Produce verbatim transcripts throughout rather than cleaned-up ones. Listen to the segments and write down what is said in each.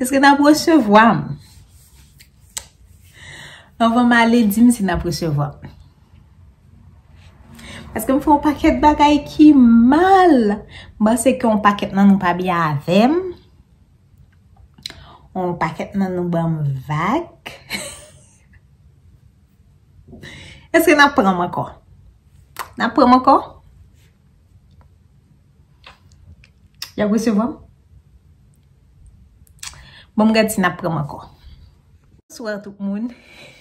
Èske n ap resevwa m? Anvan m ale, di m si n ap resevwa m. Paske m fè yon pakèt bagay ki mal. M panse ke yon pakèt nan nou pa byen avè m. Yon pakèt nan nou ban m vag. Èske n ap pran m ankò? N ap pran m ankò? Y ap resevwa m? Bon, m gad si n ap pran m ankò. Bonswa tout moun.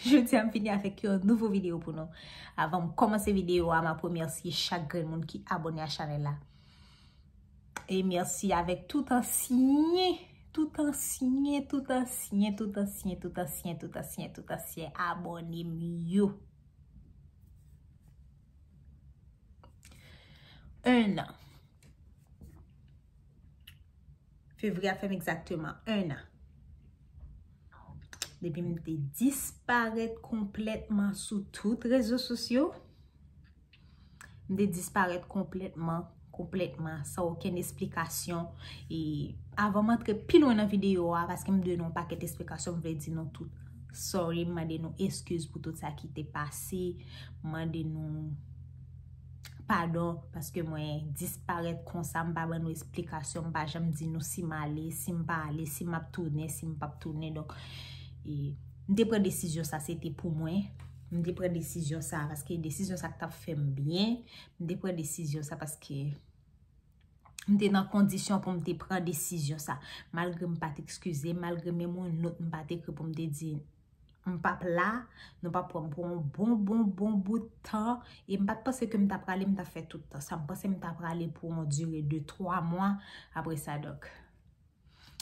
Jodi a m vini avèk yon nouvo videyo pou nou. Avan m kòmanse videyo a, m ap remèsye chak grenn moun ki abòne a chanèl la. E mèsi avèk tout ansyen, tout ansyen, tout ansyen, tout ansyen, tout ansyen, tout ansyen, tout ansyen abòne m yo. En an. Fevriye ap fè m egzakteman en an. Depi m te disparèt konplètman sou tout rezo sosyo. M te disparèt konplètman, konplètman, san okenn esplikasyon. E avan m antre pi lwen nan videyo a, paske m dwe nan yon pakèt esplikasyon, m vle di nou tout. Sorry, m mande nou eskiz pou tout sa ki te pase. M mande nou padon, paske mwen disparèt konsa, m pa ban nou esplikasyon, m pa janm di nou si m ale, si m pa ale, si m ap tounen, si m p ap tounen. Donk, e, m te pran desizyon sa, se te pou mwen. M te pran desizyon sa, paske desizyon sa k t ap fè m byen. M te pran desizyon sa, paske m te nan kondisyon pou m te pran desizyon sa. Malgre m pa t eskize, malgre menm yon nòt m pa t ekri pou m te di, m p ap la, nou p ap pran m pou yon bon, bon, bon bout tan, e m pa t panse ke m ta prale, m ta fè tout tan sa. M panse m ta prale pou yon dire de twa mwa, apre sa, donk,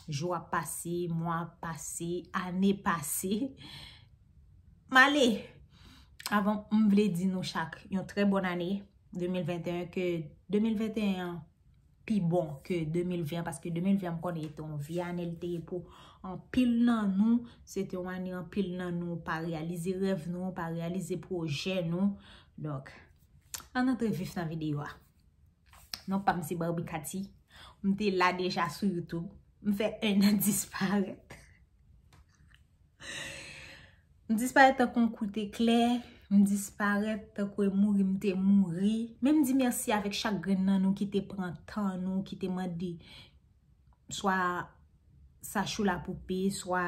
jou ap pase, mwa ap pase, ane pase. M ale! Avan, m vle di nou chak yon trè bòn ane de mil venteyen, ke de mil venteyen an pi bon ke de mil ven an, paske de mil ven an, m konnen, te yon vye ane l te ye pou anpil nan nou. Se te yon ane anpil nan nou pa reyalize rèv nou, pa reyalize pwojè nou. Donk, ann antre vif nan videyo a. Non pa m se Barbie Cathy. M te la deja sou YouTube. M fè en an disparèt. M disparèt tankou yon kout eklè. M disparèt tankou e mouri m te mouri. Men m di mèsi avèk chak grenn nan nou ki te pran tan nou, ki te mande swa Sachou Lapoupe, swa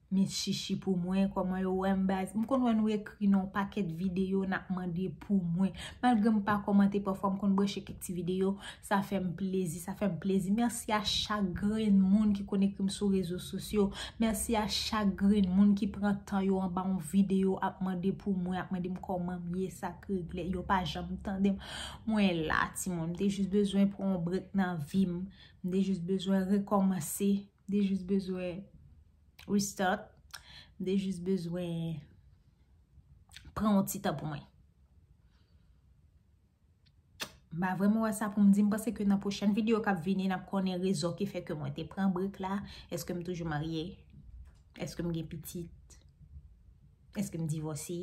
Miss Chichi pou mwen, kòman yo wè m, baz. M konn wè nou ekri nan yon pakèt videyo, n ap mande pou mwen. Malgre m pa kòmante, pafwa m konn branche kèk ti videyo, sa fè m plezi, sa fè m plezi. Mèsi a chak grenn moun ki konekte m sou rezo sosyo. Mèsi a chak grenn moun ki pran tan yo anba yon videyo ap mande pou mwen, ap mande m kòman m ye, sa k regle. Yo pa janm tande m. Mwen la, timoun. M te jis bezwen pran yon break nan vi m. M te jis bezwen rekòmanse. M te jis bezwen restart. M te jis bezwen pran yon ti tan pou mwen. M pa vrèman wè sa pou m di. M panse ke nan pwochèn videyo k ap vini, n ap konnen rezon ki fè ke mwen te pran break la. Èske m toujou marye? Èske m gen pitit? Èske m divòse?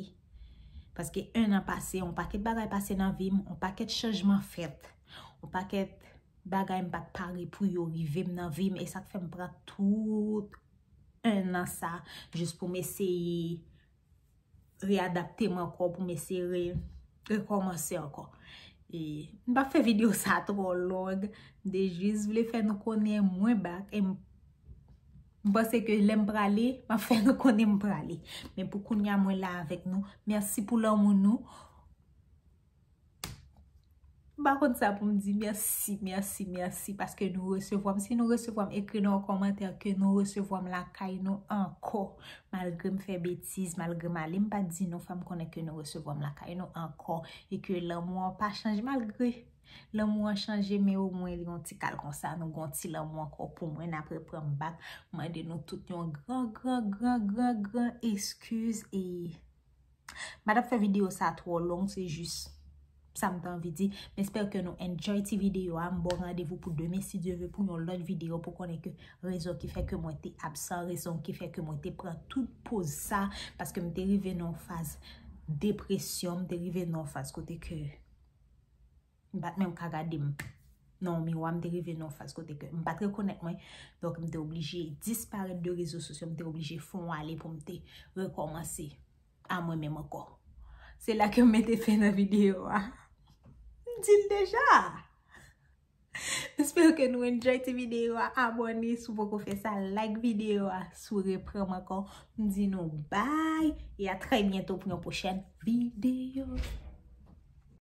Paske en an pase, yon pakèt bagay pase nan vi m, yon pakèt chanjman fèt, yon pakèt bagay m pa t pare pou yo rive m nan vi m, e sa k fè m pran tout en an sa, jis pou m eseye reyadapte m ankò, pou m eseye re-, rekòmanse ankò. E m p ap fè videyo sa twò long, m te jis vle fè nou konnen mwen back, e m, m panse ke lè m prale, m ap fè nou konnen m prale. Men pou kounye a, mwen la avèk nou. Mèsi pou lanmou nou. M pa konn sa pou m di. Mèsi, mèsi, mèsi, paske nou resevwa m. Si nou resevwa m, ekri nan yon kòmantè ke nou resevwa m lakay nou ankò. Malgre m fè betiz, malgre m ale, m pa t di nou, fè m konnen ke nou resevwa m lakay nou ankò, e ke lanmou an pa chanje, malgre lanmou an chanje, men omwen li yon ti kal konsa, nou gon ti lanmou ankò pou mwen, n ap reprann m back. M mande nou tout yon gran, gran, gran, gran, gran eskiz, e m pa t ap fè videyo sa twò long, se jis sa m te anvi di. M espere ke nou enjoy ti videyo a. M ba w randevou pou demen, si Dye vle, pou yon lòt videyo, pou konnen ke rezon ki fè ke mwen te absan, rezon ki fè ke mwen te pran tout poz sa, paske m te rive nan yon faz depresyon, m te rive nan yon faz kote ke m pa t menm ka gade m nan yon miwa, m te rive nan yon faz kote ke m pa t rekonèt mwen. Donk, m te oblije disparèt de rezo sosyo, m te oblije fè yon ale pou m te rekòmanse a mwen menm ankò. Se la ke m mete fen nan videyo a. M di l deja. M espere ke nou enjoy ti videyo a. Abòne si w poko fè sa, like videyo a si w reprann m ankò. M di nou bye e a trè byento pou yon pwochèn videyo.